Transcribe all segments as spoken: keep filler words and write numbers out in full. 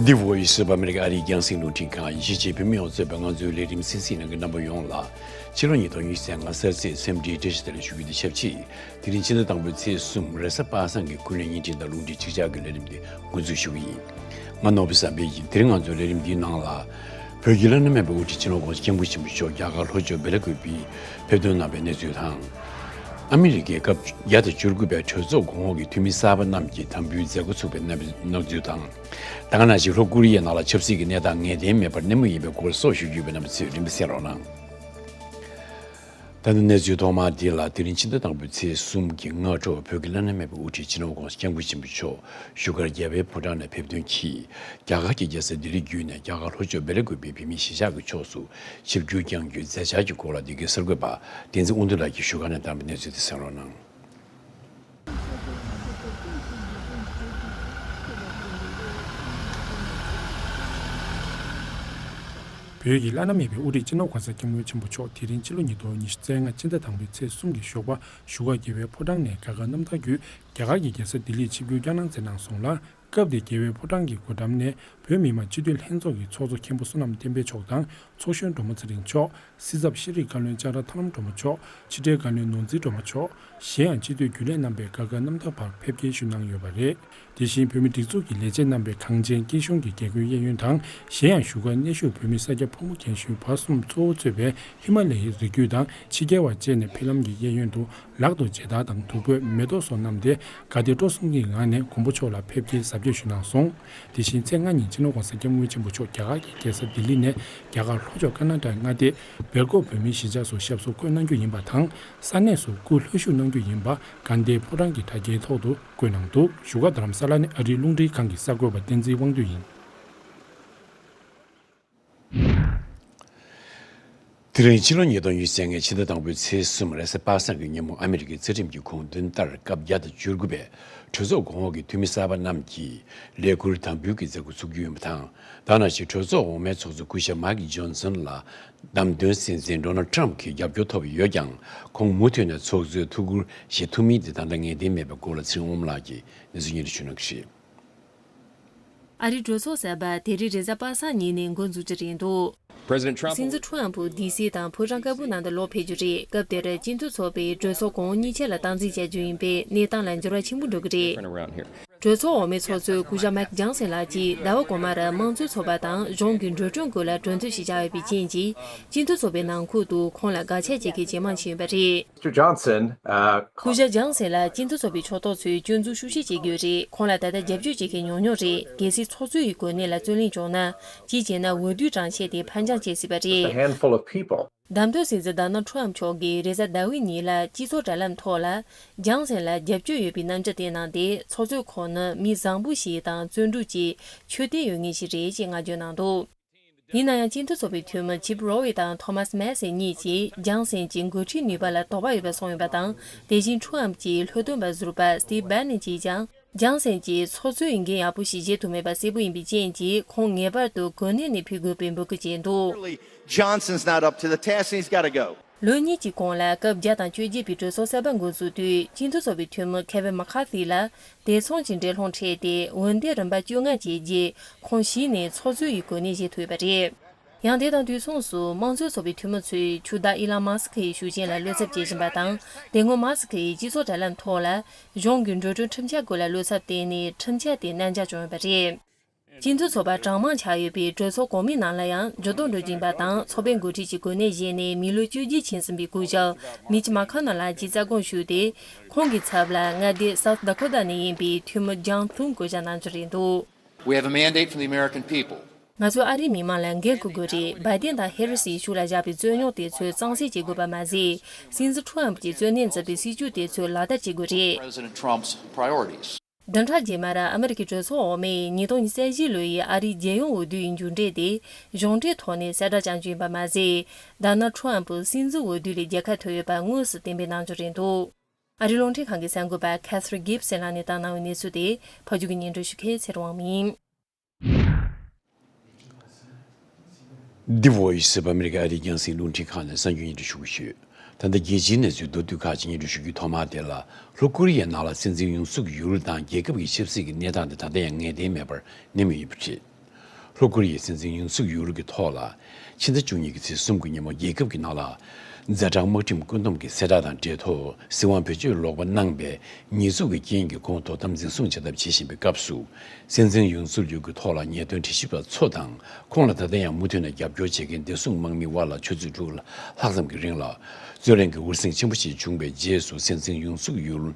འདི་Voice of America ཨ་རིའི་རྒྱང་སྲིང་རླུང་འཕྲིན་ཁང་། ཡིན་གཅིག་བོད་མི་ཡོངས་གཙོས་པའི་ང་ཚོའི་ལས་རིམ་གསན་གཟིགས་གནང་མཁན་རྣམ་པ་ཡོངས་ལ་ཕྱི་ལོ་ཉིས་སྟོང་ཉི་ཤུ་རྩ་ལྔ་གཟའ་རྩིས་སེམས་སྒྲིལ་བཀྲ་ཤིས་བདེ་ལེགས་ཞུ་རྒྱུ་དང་ཆབས་ཅིག་དེ་རིང་ཕྱི་ཟླ་དང་པོའི་ཚེས་གསུམ་རེས་གཟའ་པ་སངས་ཀྱི་ཀུན་གླེང་བརྙན་འཕྲིན་དང་རླུང་འཕྲིན་ཅིག་ཅར་གྱི་ལས་རིམ་འདི་འགོ་འཛུགས་ཞུ་གི་ཡིན། ང་ནོར་བུ་བསམ་འཕེལ་ཡིན། དེ་རིང་ང་ཚོའི་ལས་རིམ་འདིའི་ནང་ལ། བོད་ཀྱི་བླ་ན་མེད་པའི་དབུ་ཁྲིད་སྤྱི་ནོར་༧གོང་ས་༧སྐྱབས་མགོན་ཆེན་པོ་མཆོག་རྒྱ་གར་ལྷོ་ཕྱོགས་སྦེལ་ཀོབ་ཏུ་ཕེབས་ཐོན་གནང་བའི་གནས་ཚུལ་དང་། ཨ་མི་རི་ཀའི་སྐབས་བརྒྱ་དང་བཅུ་དགུ་པའི་གྲོས་ཚོགས་གོང་འོག་གི་འཐུས་མི་གསར་པ་རྣམས་ཀྱི་དམ་འབུལ་མཛད་སྒོ་ཚུགས་པའི་གནས་ཚུལ་དང་། ད་ག་ནང་བཞིན་ལྷོ་ཀོ་རི་ཡའི་ནང་ལ་ཆབ་སྲིད་ཀྱི་གནས་སྟངས་ངེས་གཏན་མེད་པར་གནས་མུས་ཡིན་པའི་སྐོར་སོགས་ཞུ་རྒྱུ་ཡོད་པས་རྣམ་པ་ཚོས་རིམ་པས་གསན་རོགས་གནང་། ད་ནི་གནས་ཚུལ་ཐོག་མ་འདི་ལ། དེ་རིང་ཕྱི་ཟླ་དང་པོའི་ཚེས་གསུམ་གྱི་སྔ་དྲོ་བོད་ཀྱི་བླ་ན་མེད་པའི་དབུ་ཁྲིད་སྤྱི་ནོར་༧གོང་ས་༧སྐྱབས་མགོན་ཆེན་པོ་མཆོག་བཞུགས་སྒར་རྒྱལ་བའི་ཕོ་བྲང་ནས་ཕེབས་ཐོན་གྱིས། རྒྱ་གར་གྱི་རྒྱལ་ས་ལྡི་ལི་བརྒྱུད་ནས་རྒྱ་གར་ལྷོ་ཕྱོགས་སྦེལ་ཀོབ་པའི་བོད་མིའི་གཞིས་ཆགས་ཀྱི་ཕྱོགས་སུ་ཆིབས་བསྒྱུར་བསྐྱང་རྒྱུའི་མཛད་འཆར་གྱི་སྐོར་ལ། འདི་གའི་གསར་འགོད་པ་བསྟན་འཛིན་དབང་འདུས་ལགས་ཀྱིས་བཞུགས་སྒར་ནས་བཏང་བའི་གནས་ཚུལ་དེ་གསན་རོགས་གནང་། བོད་ཀྱི་བླ་ན་མེད་པའི་དབུ་ཁྲིད་སྤྱི་ནོར་༧གོང་ས་༧སྐྱབས་མགོན་ཆེན་པོ་མཆོག་དེ་རིང་ཕྱི་ལོ་ཉིས་སྟོང་ཉི་ཤུ་རྩ་ལྔ་ཕྱི་ཟླ་དང་པོའི་ཚེས་གསུམ་གྱི་ཞོགས་པ་བཞུགས་སྒར་རྒྱལ་བའི་ཕོ་བྲང་ནས་རྒྱ་གར་གནམ་ཐང་བརྒྱུད་རྒྱ་གར་གྱི་རྒྱལ་ས་ལྡི་ལིར་ཆིབས་བསྒྱུར་བསྐྱངས་གནང་མཛད་གནང་སོང་ལ། སྐབས་དེར་རྒྱལ་བའི་ཕོ་བྲང་གི་སྒོ་འགྲམ་ནས་བོད་མི་མང་སྤྱི་འཐུས་ལྷན་ཚོགས་ཀྱི་ཚོགས་གཙོ་མཁན་པོ་བསོད་ནམས་བསྟན་འཕེལ་མཆོག་དང་། ཚོགས་གཞོན་སྒྲོལ་མ་ཚེ་རིང་མཆོག་སྲིད་ཚབ་ཤེས་རིག་བཀའ་བློན་ལྕགས་ར་ཐར་ལམ་སྒྲོལ་མ་མཆོག་ཕྱི་དྲིལ་བཀའ་བློན་ནོར་འཛིན་སྒྲོལ་མ་མཆོག་གཞན་ཡང་སྤྱི་འཐུས་རྒྱུན་ལས་རྣམ་པས་སྒར་སྒར་གནམ་ཐང་བར་ཕེབས་སྐྱེལ་ཞུས་གནང་ཡོད་པ་རེད། དེ་བཞིན་བོད་མིའི་སྒྲིག་འཛུགས་ཀྱི་ལས་བྱེད་རྣམ་པས་གངས་ཅན་སྐྱིད་གཤོངས་ཀྱི་རྒྱལ་སྒོའི་གཡས་གཡོན་དང་། གཞན་ཡང་བཞུགས་སྒར་གནས་བཞུགས་བོད་མི་ས་སྐྱ་ཕོ་མོ་རྒན་གཞོན་བར་གསུམ་གཙོ་བོ་གཙོས་པའི་ཧི་མ་ལ་ཡའི་རི་རྒྱུད་དང་ཕྱི་རྒྱལ་བ་བཅས་ནས་ཕེབས་ལམ་གྱི་གཡས་གཡོན་དུ་ལག་ཏུ་མཇལ་དར་དང་བདུག་སྤོས་མེ་ཏོག་སོགས་བསྣམས་ཏེ་དགའ་དད་སྤྲོ་གསུམ་གྱི་ངང་ནས་མགོན་པོ་མཆོག་ལ་ཕེབས་སྐྱེལ་གཟབ་རྒྱས་ཞུས་གནང་སོང་། དེ་བཞིན་ཚེས་ལྔ་ཉིན་སྤྱི་ནོར་༧གོང་ས་༧སྐྱབས་མགོན་ཆེན་པོ་མཆོག་རྒྱ་གར་གྱི་རྒྱལ་ས་ལྡི་ལི་ནས་རྒྱ་གར་ལྷོ་ཕྱོགས་ཀར་ན་ཊ་ཀ་མངའ་སྡེ་སྦེལ་ཀོབ་བོད་མིའི་གཞིས་ཆགས་སུ་ཞབས་སོར་བཀོད་གནང་རྒྱུ་ཡིན་པ་དང་། ས་གནས་སུ་སྐུ་ལྷོད་བཞུགས་གནང་རྒྱུ་ཡིན་པ་དགའ་ལྡན་ཕོ་བྲང་གི་དྲ་རྒྱའི་ཐོག་ཏུ་བཀོད་གནང་འདུག་བཞུགས་སྒར་རྡ་རམ་ས་ལ་ནས་ཨ་རིའི་རླུང་འཕྲིན་ཁང་གི་གསར་འགོད་པ་བསྟན་འཛིན་དབང་འདུས་ཡིན། དེ་རིང་ཕྱི་ལོ་ཉིས་སྟོང་ཉི་ཤུ་རྩ་ལྔའི་ཕྱི་ཟླ་དང་པོའི་ཚེས་གསུམ་རེས་གཟའ་པ་སངས་ཀྱི་ཉིན་མོ། ཨ་མི་རི་ཀའི་རྩ་ཁྲིམས་ཀྱི་དགོངས་དོན་ལྟར་སྐབས་བརྒྱ་དང་བཅུ་དགུ་པའི་གྲོས་ཚོགས་གོང་འོག་གི་འཐུས་མི་གསར་པ་རྣམས་ཀྱིས་ལས་ཁུར་དམ་འབུལ་གྱི་མཛད་སྒོ་ཚུགས་རྒྱུ་ཡིན་པ་དང་། ད་ནང་བཞིན་གྲོས་ཚོགས་འོག་མའི་ཚོགས་གཙོ་སྐུ་ཞབས་མཱིག་ཇོན་སན་ལ་བདམས་ཐོན་སྲིད་འཛིན་ཌོ་ནལ་ཌི་ཊརམ་ཕི་གྱི་རྒྱབ་སྐྱོར་ཐོབ་ཡོད་ཀྱང་། ཁོང་མུ་མཐུད་ནས་ཚོགས་གཙོའི་ཐུགས་ཁུར་བཞེས་ཐུབ་མིན་དེ་ད་ལྟ་ངེས་གཏན་མེད་པའི་སྐོར་ལ་ཚེ་རིང་དབང་མོ་ལགས་ཀྱིས་གནས་ཚུལ་སྙན་སྒྲོན་ཞུ་གནང་གི་རེད། ཨ་རིའི་གྲོས་ཚོགས་གསར་པ་དེ་རིང་རེས་གཟའ་པ་སངས་ཉིན་ནས་འགོ་འཛུགས་ཀྱི་རེད་འདུག President Trump སྲིད་འཛིན་ཁྲོམ་ཕུ་ཌི་སི་དང་ཕོ་བྲང་དཀར་པོའི་ནང་དུ་ལོག་ཕེབས་རྒྱུ་རེད། སྐབས་དེར་སྤྱི་འཐུས་ཚོགས་པས་གྲོས་ཚོགས་གོང་འོག་གཉིས་ཆ་ལ་སྟངས་འཛིན་བྱ་རྒྱུ་ཡིན་པས་གནས་སྟངས་ལ་འགྱུར་བ་ཆེན་པོ་འགྲོ་གི་རེད། Turn around here. གྲོས་ཚོགས་འོག་མའི་ཚོགས་གཙོས་སྐུ་ཞབས་མཱིག་ཇོན་སན་ལགས་ཀྱིས་ཟླ་བ་གོང་མར་དམངས་གཙོའི་ཚོགས་པ་དང་གཞུང་གི་འགྲོ་གྲོན་སྐོར་ལ་གྲོས་མཐུན་ཞིག་བཞག་ཡོད་པའི་རྐྱེན་གྱིས་སྤྱི་འཐུས་ཚོགས་པའི་ནང་ཁུལ་དུ་ཁོང་ལ་དགག་བྱ་བྱེད་མཁན་ཇེ་མང་ཕྱིན་ཡོད་པ་རེད། Mr. Johnson, uh, སྐུ་ཞབས་ཇོན་སན་ལ་སྤྱི་འཐུས་ཚོགས་པའི་ཕྱོགས་གཏོགས་ཚོས་སྐྱོན་འཛུགས་ཤུགས་ཆེ་བྱེད་ཀྱི་ཡོད་རེད། ཁོང་ལ་ད་ལྟ་རྒྱབ་སྐྱོར་བྱེད་མཁན་ཉུང་ཉུང་རེད། གལ་སྲིད་ཚོགས་གཙོ་ཡི་གོ་གནས་ལ་རྩོད་གླེང་བྱུང་ན། གཅིག་བྱས་ན་འོས་བསྡུའི་གྲངས་བཤེར་དེ་ཕར་འགྱངས་བྱེད་སྲིད་པ་རེད། Just a handful of people. བདམས་ཐོན་སྲིད་འཛིན་ཌོ་ནལ་ཌི་ཊརམ་མཆོག་གིས་རེས་གཟའ་ཟླ་བའི་ཉིན་ལ་སྤྱི་ཚོགས་དྲ་ལམ་ཐོག་ལ་ཇོན་སན་ལ་རྒྱབ་སྐྱོར་ཡོད་པའི་རྣམ་འགྱུར་བསྟན་གནང་སྟེ། ཚོགས་གཙོས་ཁོང་ནི་མི་བཟང་པོ་ཞིག་དང་བརྩོན་འགྲུས་ཀྱི་ཆོས་དད་ཡོད་མཁན་ཞིག་རེད་ཅེས་བསྔགས་བརྗོད་གནང་འདུག་ཡིན་ན་ཡང་། སྤྱི་འཐུས་ཚོགས་པའི་འཐུས་མི་ཆིབ་རོ་ཝེ་དང་ཐོ་མཱས་མེ་སན་གཉིས་ཀྱིས་ཇོན་སན་གྱི་འགོ་ཁྲིད་ནུས་པ་ལ་དོགས་པ་ཡོད་པ་གསུངས་ཡོད་པ་དང་། དེ་བཞིན་ཁྲོམ་ཕུ་གྱི་ལྷོ་སྟོན་པ་ཟུར་པ་སི་ཊིབ་བྷེ་ནན་གྱིས་ཀྱང་ཇོན་སན་གྱིས་ཚོགས་གཙོའི་འོས་འགན་ཡག་པོ་ཞིག་བཞེས་ཐུབ་མེད་པ་གསལ་པོ་ཡིན་པའི་རྐྱེན་གྱིས། ཁོང་ངེས་པར་དུ་གོ་གནས་ནས་ཕུད་དགོས་པའི་འབོད་སྐུལ་བྱས་འདུག Really, Johnson's not up to the task and he's got to go. ལོ་གཉིས་ཀྱི་གོང་ལ་སྐབས་བརྒྱ་དང་བཅོ་བརྒྱད་པའི་གྲོས་ཚོགས་གསར་པ་འགོ་འཛུགས་དུས། སྤྱི་འཐུས་ཚོགས་པའི་འཐུས་མི་ཁེ་ཝིན་མེག་ཁར་ཐི་ལ་དེ་མཚུངས་ཀྱི་འགྲན་སློང་འཕྲད་དེ། འོན་ཏེ་རིམ་པ་བཅོ་ལྔ་བྱས་རྗེས་ཁོང་གཞི་ནས་ཚོགས་གཙོ་ཡི་གོ་གནས་བཞེས་ཐུབ་ཡོད་པ་རེད། ཡང་དེ་དང་དུས་མཚུངས་སུ་དམངས་གཙོའི་ཚོགས་པའི་འཐུས་མི་ཚོས་ཕྱུག་བདག་ཨི་ལོན་མཱ་སི་ཁི་ཡི་ཤུགས་རྐྱེན་ལ་བློ་འཚབ་བྱེད་བཞིན་པ་དང་། དེ་སྔོན་མཱ་སི་ཁི་ཡིས་སྤྱི་ཚོགས་དྲ་ལམ་ཐོག་ལ་གཞུང་གི་འགྲོ་གྲོན་ཁྲིམས་འཆར་སྐོར་ལ་བློ་འཚབ་བསྟན་ནས། ཁྲིམས་འཆར་དེ་གནད་འགག་བྱུང་ཡོད་པ་རེད། སྤྱི་འཐུས་ཚོགས་པ་གྲངས་མང་ཆགས་ཡོད་པའི་གྲོས་ཚོགས་གོང་མའི་ནང་ལ་ཡང་འགྱུར་ལྡོག་འགྲོ་བཞིན་པ་དང་། ཚོགས་པའི་འགོ་ཁྲིད་ཀྱི་གོ་གནས་བཞེས་ནས་མི་ལོ་བཅོ་བརྒྱད་ཕྱིན་ཟིན་པའི་སྐུ་ཞབས་མིཆ་མེག་ཁོ་ནལ་ལགས་ཀྱིས་རྩ་དགོངས་ཞུས་ཏེ། ཁོང་གི་ཚབ་ལ་མངའ་སྡེ་སའུ་ཐི་ཌ་ཀོ་ཊ་ནས་ཡིན་པའི་འཐུས་མི་ཇོན་ཐུང་བསྐོ་བཞག་གནང་རྒྱུ་རེད་འདུག We have a mandate from the American people. ང་ཚོས་ཨ་རིའི་མི་མང་ལ་འགན་འཁུར་དགོས་རེད། བྷའི་ཌེན་དང་ཧེ་རི་སི་ཡི་ཤུགས་ལ་བཞག་པའི་རྩོད་རྙོག་དེ་ཚོ་གཙང་སེལ་བྱེད་དགོས་པ་མ་ཟད། སྲིད་འཛིན་ཁྲོམ་ཕུ་གྱིས་གཙོ་གནད་མཛད་པའི་སྲིད་ཇུས་དེ་ཚོ་ལག་བསྟར་བྱེད་དགོས་རེད། President Trump's priorities. བདུན་ཕྲག་རྗེས་མར་ཨ་མི་རི་ཀའི་གྲོས་ཚོགས་འོག་མས་ཉིས་སྟོང་ཉི་ཤུ་རྩ་བཞི་ལོ་ཡི་ཨ་རིའི་རྒྱལ་ཡོངས་འོས་བསྡུའི་མཇུག་འབྲས་དེ་གཞུང་འབྲེལ་ཐོག་ནས་གསལ་བསྒྲགས་བྱ་རྒྱུ་ཡིན་པ་མ་ཟད། ཌོ་ནལ་ཁྲོམ་ཕུ་སྲིད་འཛིན་འོས་བསྡུ་ལས་རྒྱལ་ཁ་ཐོབ་ཡོད་པ་དངོས་སུ་གཏན་འབེབས་གནང་རྒྱུ་རེད་འདུག་ཨ་རིའི་རླུང་འཕྲིན་ཁང་གི་གསར་འགོད་པ་ཁེ་ཐི་རི་ན་གྷིབ་སན་ལགས་ནས་བཏང་གནང་བའི་གནས་ཚུལ་དེ་ཕབ་སྒྱུར་གྱིས་སྙན་སྒྲོན་ཞུ་མཁན་ཚེ་རིང་དབང་མོ་ཡིན། འདི་Voice of America ཨ་རིའི་རྒྱང་སྲིང་རླུང་འཕྲིན་ཁང་ནས་གསར་འགྱུར་སྙན་སྒྲོན་ཞུ་གི་ཡོད། ད་ལྟ་རྒྱལ་སྤྱིའི་གནས་ཚུལ་མདོར་བསྡུས་ཁག་ཅིག་སྙན་སྒྲོན་ཞུ་རྒྱུའི་ཐོག་མ་དེ་ལ། ལྷོ་ཀོ་རི་ཡའི་ནང་ལ་སྲིད་འཛིན་ཡོང་སུག་ཡུལ་དང་རྒྱལ་ཁབ་ཀྱི་ཆབ་སྲིད་ཀྱི་གནས་སྟངས་དེ་ད་ལྟ་ཡང་ངེས་གཏན་མེད་པར་གནས་མུས་ཡིན་པ་རེད། ལྷོ་ཀོ་རི་ཡའི་སྲིད་འཛིན་ཡུན་སུག་ཡུལ་གྱི་ཐོག་ལ། ཕྱི་ཟླ་བཅུ་གཉིས་ཀྱི་ཚེས་གསུམ་གྱི་ཉིན་མོ་རྒྱལ་ཁབ་ཀྱི་ནང་ལ། ཛ་དྲག་དམག་ཁྲིམས་བཀོད་འདོམས་ཀྱི་གསལ་བསྒྲགས་དང་འབྲེལ་ཐོག་སྲིད་དབང་བེད་སྤྱོད་ལོག་པ་གནང་བའི་ཉེས་འཛུགས་ཀྱི་རྐྱེན་གྱིས་ཁོང་དོ་དམ་འཛིན་བཟུང་བྱ་ཐབས་བྱེད་བཞིན་པའི་སྐབས་སུ། སྲིད་འཛིན་ཡུན་སུག་ཡུལ་གྱི་ཐོག་ལ་ཉེས་དོན་དྲི་ཞིབ་པ་ཚོ་དང་། ཁོང་ལ་ད་ལྟ་ཡང་མུ་མཐུད་ནས་རྒྱབ་སྐྱོར་བྱེད་མཁན་བདེ་སྲུང་དམག་མི་བར་ལ་ཆུ་ཚོད་དྲུག་ལྷག་ཙམ་གྱི་རིང་ལ། རྩོད་གླེང་གི་འུར་ཟིང་ཆེན་པོ་ཞིག་བྱུང་བའི་རྗེས་སུ། སྲིད་འཛིན་ཡུན་སུག་ཡུལ་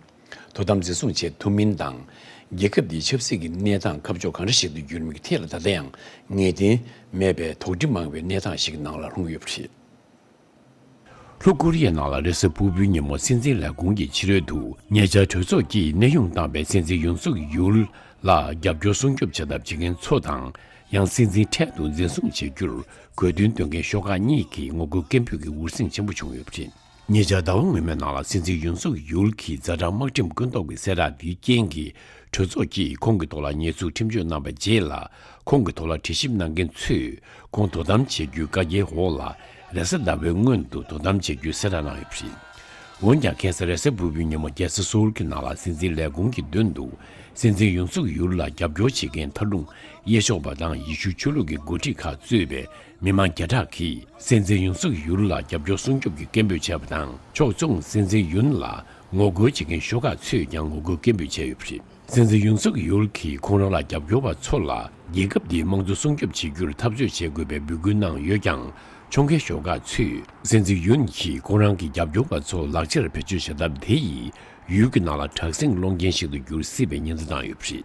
དོ་དམ་འཛིན་བཟུང་བྱེད་ཐུབ་མིན་དང་། རྒྱལ་ཁབ་འདིའི་ཆབ་སྲིད་ཀྱི་གནས་སྟངས་ཁ་ཕྱོགས་གང་འདྲ་ཞིག་ཏུ་འགྱུར་མིན་གྱི་ཐད་ལ་ད་ལྟ་ཡང་ངེས་གཏན་མེད་པའི་དོགས་འདྲི་མང་བའི་གནས་སྟངས་ཤིག་ནང་ལ་ལྷུང་ཡོད་པ་རེད། ལྷོ་ཀོ་རི་ཡའི་ནང་ལ་རེས་གཟའ་ཕུར་བུའི་ཉིན་མོ་སྲིད་འཛིན་ལས་ཁུངས་ཀྱི་ཕྱི་རོལ་དུ་ཉེ་ཆར་གྲོས་ཚོགས་ཀྱིས་གནས་དབྱུང་བཏང་བའི་སྲིད་འཛིན་ཡུན་སུག་ཡུལ་ལ་རྒྱབ་སྐྱོར་སྲུང་སྐྱོབ་བྱ་ཐབས་བྱེད་མཁན་ཚོ་དང་། ཡང་སྲིད་འཛིན་འཕྲལ་དུ་འཛིན་བཟུང་བྱེད་རྒྱུར་དགོས་འདུན་འདོན་མཁན་ཤོག་ཁག་གཉིས་ཀྱིས་ངོ་རྒོལ་སྐད་འབོད་ཀྱི་འུར་ཟིང་ཆེན་པོ་བྱུང་ཡོད་པ་རེད། ཉེ་ཆར་ཟླ་བ་སྔོན་མའི་ནང་ལ་སྲིད་འཛིན་ཡུན་སུག་ཡུལ་གྱི་ཛ་དྲག་དམག་ཁྲིམས་བཀོད་འདོམས་ཀྱི་གསལ་བསྒྲགས་འདིའི་རྐྱེན་གྱིས་གྲོས་ཚོགས་ཀྱིས་ཁོང་གི་ཐོག་ལ་ཉེས་འཛུགས་ཁྲིམས་གཅོད་གནང་བའི་རྗེས་ལ། ཁོང་གི་ཐོག་ལ་དྲི་ཞིབ་གནང་མཁན་ཚོས་ཁོང་དོ་དམ་བྱེད་རྒྱུའི་བཀའ་རྒྱའི་འོག་ལ་རེས་གཟའ་ཟླ་བའི་སྔོན་དུ་དོ་དམ་བྱེད་རྒྱུའི་གསལ་བསྒྲགས་གནང་ཡོད་པ་རེད། འོན་ཀྱང་ཁ་སང་རེས་གཟའ་ཕུར་བུའི་ཉིན་མོ་རྒྱལ་ས་སོའུལ་གྱི་ནང་ལ་སྲིད་འཛིན་ལས་ཁུངས་ཀྱི་མདུན་དུ་སྲིད་འཛིན་ཡུན་སུག་ཡུལ་ལ་རྒྱབ་སྐྱོར་བྱེད་མཁན་མཐར་ལྷུང་ཡེ་ཤུ་པ་དང་ཡེ་ཤུ་ཆོས་ལུགས་ཀྱི་འགོ་ཁྲིད་ཁག་གཙོས་པའི་མི་མང་བརྒྱ་ཕྲག་གིས་སྲིད་འཛིན་ཡུན་སུག་ཡུལ་ལ་རྒྱབ་སྐྱོར་སྲུང་སྐྱོབ་ཀྱི་སྐད་འབོད་བྱས་པ་དང་། ཕྱོགས་མཚུངས་སྲིད་འཛིན་ཡུན་ལ་ངོ་རྒོལ་བྱེད་མཁན་ཤོག་ཁག་ཚོས་ཀྱང་ངོ་རྒོལ་སྐད་འབོད་བྱས་ཡོད་པ་རེད། སྲིད་འཛིན་ཡུན་སུག་ཡུལ་གྱིས་ཁོང་རང་ལ་རྒྱབ་སྐྱོར་བ་ཚོ་ལ་རྒྱལ་ཁབ་འདིའི་དམངས་གཙོ་སྲུང་སྐྱོབ་བྱེད་རྒྱུར་འཐབ་རྩོད་བྱེད་དགོས་པའི་འབོད་སྐུལ་གནང་ཡོད་ཀྱང་། ཕྱོགས་འགལ་ཤོག་ཁག་ཚོས་སྲིད་འཛིན་ཡུན་གྱིས་ཁོང་རང་གི་རྒྱབ་སྐྱོར་བ་ཚོ་ལག་ཆར་བེད་སྤྱོད་བྱ་ཐབས་དེ་ཡིས་ཡུལ་གྱི་ནང་ལ་དྲག་ཟིང་སློང་རྐྱེན་ཞིག་ཏུ་འགྱུར་སྲིད་པའི་ཉེན་བརྡ་བཏང་ཡོད་པ་རེད།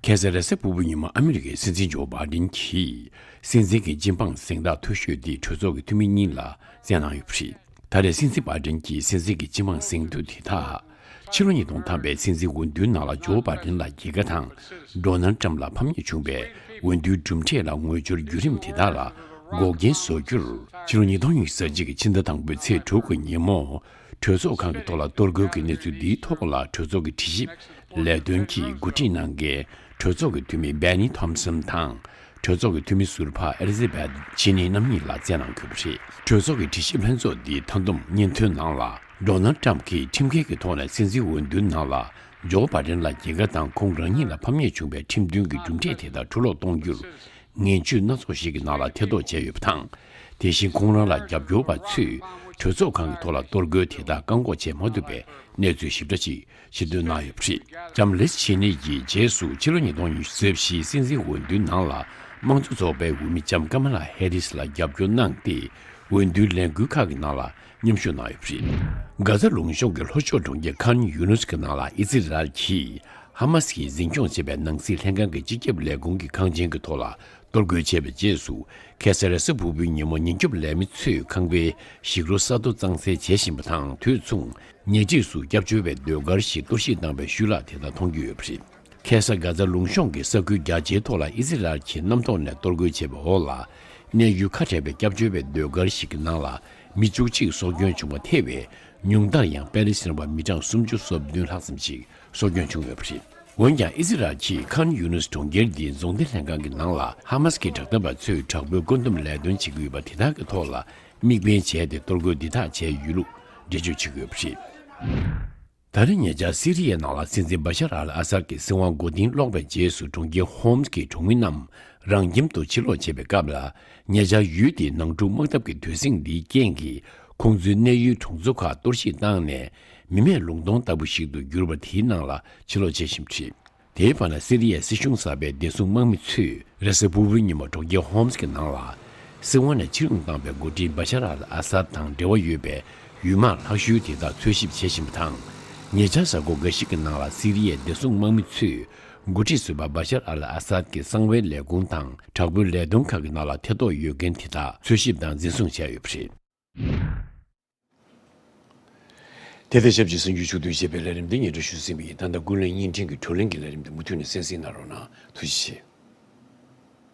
ཁ་སང་རེས་གཟའ་ཕུར་བུའི་ཉིན་མོ་ཨ་མི་རི་ཀའི་སྲིད་འཛིན་ཇོ་བྷའི་ཌེན་གྱིས་སྲིད་འཛིན་གྱི་སྤྱི་འབངས་གཟེངས་རྟགས་མཐོ་ཤོས་དེ་གྲོས་ཚོགས་ཀྱི་འཐུས་མི་གཉིས་ལ་བསྩལ་གནང་ཡོད་པ་རེད། ད་རེས་སྲིད་འཛིན་བྷའི་ཌེན་གྱིས་སྲིད་འཛིན་གྱི་སྤྱི་འབངས་གཟེངས་བསྟོད་དེ་དག་ཕྱི་ལོ་ཉིས་སྟོང་ཐམ་པའི་སྲིད་འཛིན་འོས་བསྡུའི་ནང་ལ་ཇོ་བྷའི་ཌེན་ལ་རྒྱལ་ཁ་དང་། ཌོ་ནལ་ཊམ་ལ་ཕམ་ཉེས་བྱུང་བའི་འོས་བསྡུའི་གྲུབ་འབྲས་ལ་ངོས་སྦྱོར་བརྒྱུད་རིམ་དེ་དག་ལ་འགོག་རྐྱེན་བཟོ་རྒྱུར། ཕྱི་ལོ་ཉིས་སྟོང་ཉི་ཤུ་རྩ་གཅིག་གི་ཕྱི་ཟླ་དང་པོའི་ཚེས་དྲུག་གི་ཉིན་མོ། གྲོས་ཚོགས་ཁང་གི་ཐོག་ལ་གཏོར་རྒོལ་གྱི་གནས་ཚུལ་འདིའི་ཐོག་ལ་གྲོས་ཚོགས་ཀྱི་དྲི་ཞིབ་ལས་དོན་གྱི་འགོ་ཁྲིད་གནང་མཁན་གྲོས་ཚོགས་ཀྱི་འཐུས་མི་སྦེ་ནི་ཐོམ་སོན་དང་། གྲོས་ཚོགས་ཀྱི་འཐུས་མི་ཟུར་པ་ཨེ་ལི་ཛ་བྷེཐ་ཆེ་ནི་རྣམ་གཉིས་ལ་བསྩལ་གནང་དགོས་པ་རེད། གྲོས་ཚོགས་ཀྱི་དྲི་ཞིབ་ལྷན་ཚོགས་འདིའི་མཐའ་བསྡོམས་སྙན་ཐོའི་ནང་ལ། ཌོ་ནལ་ཊམ་གྱིས་ཁྲིམས་འགལ་གྱི་ཐོག་ནས་སྲིད་འཛིན་འོས་བསྡུའི་ནང་ལ་ཇོ་བྷའི་ཌེན་ལ་རྒྱལ་ཁ་དང་ཁོང་རང་ཉིད་ལ་ཕམ་ཉེས་བྱུང་བའི་ཁྲིམས་མཐུན་གྱི་གྲུབ་འབྲས་དེ་དག་འཕྲོ་བརླག་གཏོང་རྒྱུར། ངན་ཇུས་སྣ་ཚོགས་ཤིག་གི་ནང་ལ་ཐེ་གཏོགས་བྱས་ཡོད་པ་དང་། དེ་བཞིན་ཁོང་རང་ལ་རྒྱབ་སྐྱོར་བ་ཚོས་གྲོས་ཚོགས་ཁང་གི་ཐོག་ལ་གཏོར་རྒོལ་དེ་དག་བཀག་འགོག་བྱེད་མ་ཐུབ་པའི་གནས་ཚུལ་ཞིབ་ཕྲ་ཞིག་ཕྱིར་འདོན་གནང་ཡོད་པ་རེད། ལྕམ་ལིས་ཆེ་ནི་ཡིས་རྗེས་སུ་ཕྱི་ལོ་ཉིས་སྟོང་ཉི་ཤུ་རྩ་བཞིའི་སྲིད་འཛིན་འོས་བསྡུའི་ནང་ལ་དམངས་གཙོ་ཚོགས་པའི་འོས་མི་ལྕམ་ཀ་མ་ལ་ཧེ་རིས་ལ་རྒྱབ་སྐྱོར་གནང་སྟེ། འོས་བསྡུའི་ལས་འགུལ་ཁག་གི་ནང་ལ་མཉམ་ཞུགས་གནང་ཡོད་པ་རེད། གྷ་ཛ་ལུང་གཤོང་གི་ལྷོ་ཕྱོགས་གྲོང་ཁྱེར་ཁཱན་ཡུ་ནུས་ཀྱི་ནང་ལ་ཨི་ཛི་རལ་གྱིས་ཧ་མ་སི་ཡིས་འཛིན་སྐྱོང་བྱེད་པའི་ནང་སྲིད་ལྷན་ཁང་གི་སྤྱི་ཁྱབ་ལས་ཁུངས་ཀྱི་ཁང་ཆེན་གྱི་ཐོག་ལ་གཏོར་རྒོལ་བྱས་པའི་རྗེས་སུ། ཁ་སང་རེས་གཟའ་ཕུར་བུའི་ཉིན་མོ་ཉེན་སྐྱོབ་ལས་མི་ཚོས་ཁང་པའི་ཞིག་རོ་ས་རྡོ་གཙང་སེལ་བྱེད་བཞིན་པ་དང་། དུས་མཚུངས་ཉེ་འཁྲིས་སུ་སྐྱབས་བཅོལ་བའི་ཟློས་གར་ཞིག་གཏོར་བཤིག་བཏང་བའི་ཤུལ་ལག་དེ་དག་མཐོང་རྒྱུ་ཡོད་པ་རེད། ཁ་སང་གྷ་ཛ་ལུང་གཤོང་གི་ས་ཁུལ་རྒྱ་ཆེའི་ཐོག་ལ་ཨི་ཛི་རལ་གྱིས་གནམ་ཐོག་ནས་གཏོར་རྒོལ་བྱས་པའི་འོག་ལ། གནས་ཡུལ་ཁ་བྲལ་བའི་སྐྱབས་བཅོལ་བའི་ཟློས་གར་ཞིག་གི་ནང་ལ་མི་བཅུ་གཅིག་སྲོག་སྐྱོན་བྱུང་བ་ཐེ་བའི་ཉུང་མཐར་ཡང་པེ་ལི་སི་ཐན་པ་མི་གྲངས་སུམ་ཅུ་སོ་བདུན་ལྷག་ཙམ་ཞིག་སྲོག་སྐྱོན་བྱུང་ཡོད་པ་རེད། འོན་ཀྱང་ཨི་ཛི་རལ་གྱིས་ཁཱན་ཡུ་ནུས་གྲོང་ཁྱེར་འདིའི་རྫོང་སྡེ་ལྷན་ཁང་གི་ནང་ལ་ཧ་མ་སི་ཀྱི་དྲག་འཐབ་པ་ཚོས་དྲག་པོའི་བཀོད་འདོམས་ལས་དོན་བྱེད་ཀྱི་ཡོད་པ་དེ་དག་གི་ཐོག་ལ་དམིགས་འབེན་བྱས་ཏེ་གཏོར་རྒོལ་འདི་དག་བྱས་ཡོད་ལུགས་འགྲེལ་བརྗོད་བྱེད་ཀྱི་ཡོད་པ་རེད། ད་རེས་ཉེ་ཆར་སི་རི་ཡའི་ནང་ལ་སྲིད་འཛིན་བ་ཤར་ཨལ་ཨ་སཱད་ཀྱི་སྲིད་དབང་མགོ་རྟིང་སློག་པའི་རྗེས་སུ་གྲོང་ཁྱེར་ཧོམ་སི་གི་གྲོང་མི་རྣམས་རང་ཁྱིམ་དུ་ཕྱིར་ལོག་བྱེད་པའི་སྐབས་ལ། ཉེ་ཆར་ཡུལ་དེའི་ནང་འཁྲུག་དམག་འཐབ་ཀྱི་དུས་ཟིང་འདིའི་རྐྱེན་གྱིས་ཁོང་ཚོའི་གནས་ཡུལ་གྲོང་ཚོ་ཁག་གཏོར་བཤིག་བཏང་ནས། མི་མེད་ལུང་སྟོང་ལྟ་བུ་ཞིག་ཏུ་གྱུར་པ་དེའི་ནང་ལ་ཕྱིར་ལོག་བྱེད་བཞིན་པ་རེད། དེའི་བར་ན་སི་རི་ཡའི་སྲིད་གཞུང་གསར་པའི་བདེ་སྲུང་དམག་མི་ཚོས་རེས་གཟའ་ཕུར་བུའི་ཉིན་མོ་གྲོང་ཁྱེར་ཧོམ་སི་གི་ནང་ལ། སྲིད་དབང་ནས་ཕྱིར་འོང་བཏང་བའི་འགོ་ཁྲིད་བ་ཤར་ཨལ་ཨ་སཱད་དང་འབྲེལ་བ་ཡོད་པའི་ཡུལ་དམག་ལྷག་ཤོས་དེ་དག་འཚོལ་ཞིབ་བྱེད་བཞིན་པ་དང་། ཉེ་ཆར་གཟའ་འཁོར་འགའ་ཞིག་གི་ནང་ལ་སི་རི་ཡའི་བདེ་སྲུང་དམག་མི་ཚོས་འགོ་ཁྲིད་ཟུར་པ་བ་ཤར་ཨལ་ཨ་སཱད་ཀྱི་གསང་བའི་ལས་ཁུངས་དང་དྲག་པོའི་ལས་དོན་ཁག་གི་ནང་ལ་ཐེ་གཏོགས་ཡོད་མཁན་དེ་དག་འཚོལ་ཞིབ་དང་འཛིན་བཟུང་བྱས་ཡོད་པ་རེད། དེ་དང་ཆབས་ཅིག་གསར་འགྱུར་ཕྱོགས་བསྡུས་བྱས་པའི་ལས་རིམ་འདི་སྙན་སྒྲོན་ཞུས་ཟིན་པ་ཡིན། ད་ལྟ་ཀུན་གླེང་བརྙན་འཕྲིན་གྱི་བགྲོ་གླེང་གི་ལས་རིམ་འདི་མུ་མཐུད་ནས་གསན་གཟིགས་གནང་རོགས་གནང་། ཐུགས་རྗེ་ཆེ།